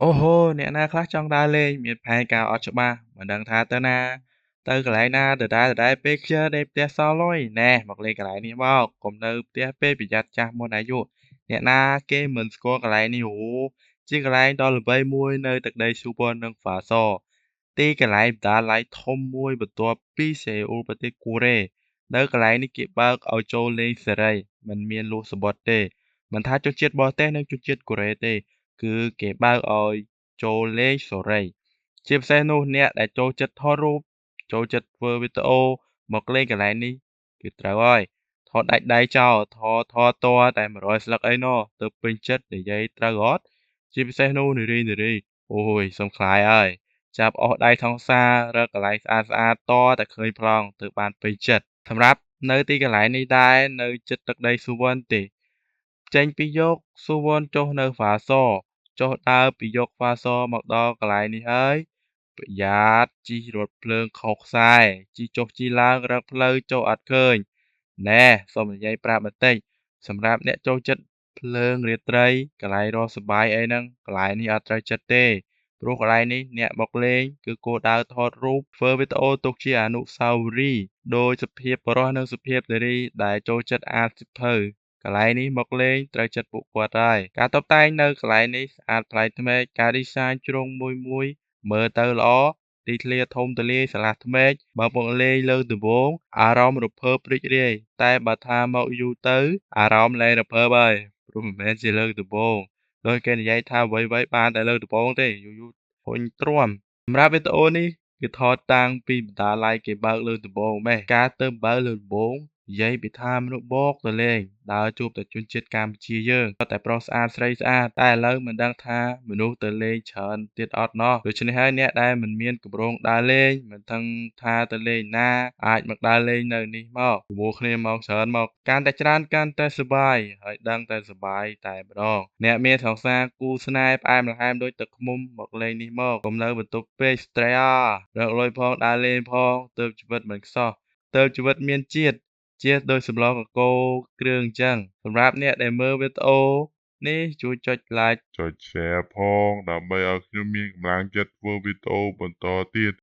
អូហូអ្នកណាខ្លះចង់ដើរលេងមានផែនការអត់ច្បាស់មិនដឹងថាទៅណាទៅកន្លែងណាដដែលដដែលពេលខ្ជិលនៅផ្ទះសល់លុយណែមកលេងកន្លែងនេះមកកុំនៅផ្ទះពេលប្រយ័ត្នចាស់មុនអាយុអ្នកណាគេមិនស្គាល់កន្លែងនេះអូជាកន្លែងដ៏ល្បីមួយនៅទឹកដីស៊ូប៉ុននិងហ្វាសទីកន្លែងបណ្ដាលៃធំមួយបន្ទាប់ពីសេអ៊ូលប្រទេសកូរ៉េនៅកន្លែងនេះគេបើកឲ្យចូលលេងសេរីមិនមានលក់សំបុត្រទេមិនថាជនជាតិបរទេសនិងជនជាតិកូរ៉េទេគឺគេបើកឲ្យចូលលេងសេរីជាពិសេសនោះអ្នកដែលចូលចិត្តថតរូបចូលចិត្តធ្វើវីដេអូមកលេងកន្លែងនេះគឺត្រូវហើយថតដាច់ដៃចោលថតថតតែ100ស្លឹកអីណោះទៅពេញចិត្តនិយាយត្រូវអត់ជាពិសេសនោះនារីនារីអូយសុំខ្លាយហើយចាប់អស់ដៃថងសារកកន្លែងស្អាតស្អាតតតែឃើញប្លង់ទៅបានពេញចិត្តសម្រាប់នៅទីកន្លែងនេះដែរនៅចិត្តទឹកដីសុវណ្ណទេចេញពីយកសុវណ្ណចុះនៅហ្វាសចុះដើរពីយកហ្វាសមកដល់កន្លែងនេះហើយប្រយ័ត្នជិះរថភ្លើងខុសខ្សែជិះចុះជិះឡើងរកផ្លូវចូលអត់ឃើញណែសូមនិយាយប្រាប់បន្តិចសម្រាប់អ្នកចូលចិត្តភ្លើងរាត្រីកន្លែងរកសបាយអីហ្នឹងកន្លែងនេះអត់ត្រូវចិត្តទេព្រោះកន្លែងនេះអ្នកមកលេងគឺគោលដៅថតរូបធ្វើវីដេអូទុកជាអនុស្សាវរីយ៍ដោយសុភាពបុរសនិងសុភាពនារីដែលចូលចិត្តអានសៀវភៅកន្លែងនេះមកលេងត្រូវចិត្តពួកគាត់ហើយការតុបតែងនៅកន្លែងនេះស្អាតប្លែកភ្នែកការ design ជ្រុងមួយមួយមើលទៅល្អទីធ្លាធំទូលាយស្រឡះធ្មេកបើមកលេងលើកដំបូងអារម្មណ៍រំភើបរីករាយតែបើថាមកយូរទៅអារម្មណ៍លែងរំភើបហើយព្រោះមិនមែនជាលើកដំបូងដោយគេនិយាយថាអ្វីៗបានតែលើកដំបូងទេយូរៗធុញទ្រាំសម្រាប់វីដេអូនេះគឺថតតាំងពីបណ្ដាលៃគេបើកលើកដំបូងម៉េះការទៅបើកលើកដំបូងនិយាយពីថាមនុស្សបកទៅលេងដើរជួបតែជនជាតិកម្ពុជាយើងតែប្រុសស្អាតស្រីស្អាតតែឥឡូវមិនដឹងថាមនុស្សទៅលេងច្រើនទៀតអត់ណោះដូច្នេះហើយអ្នកដែលមិនមានគម្រោងដើរលេងមិនដឹងថាទៅលេងណាអាចមកដើរលេងនៅនេះមកជាមួយគ្នាមកច្រើនមកកាន់តែច្រើនកាន់តែសប្បាយហើយដឹងតែសប្បាយតែម្ដងអ្នកមានសង្សារគូស្នេហ៍ផ្អែមល្ហែមដូចទឹកឃ្មុំមកលេងនេះមកកុំនៅបន្ទប់ពេក stress រកលុយផងដើរលេងផងទើបជីវិតមិនខ្សោះទើបជីវិតមានជាតិជាដោយសម្លកកូរគ្រឿងអញ្ចឹងសម្រាប់អ្នកដែលមើលវីដេអូនេះជួយចុច like ចុច share ផងដើម្បីឲ្យខ្ញុំមានកម្លាំងចិត្តធ្វើវីដេអូបន្តទៀត។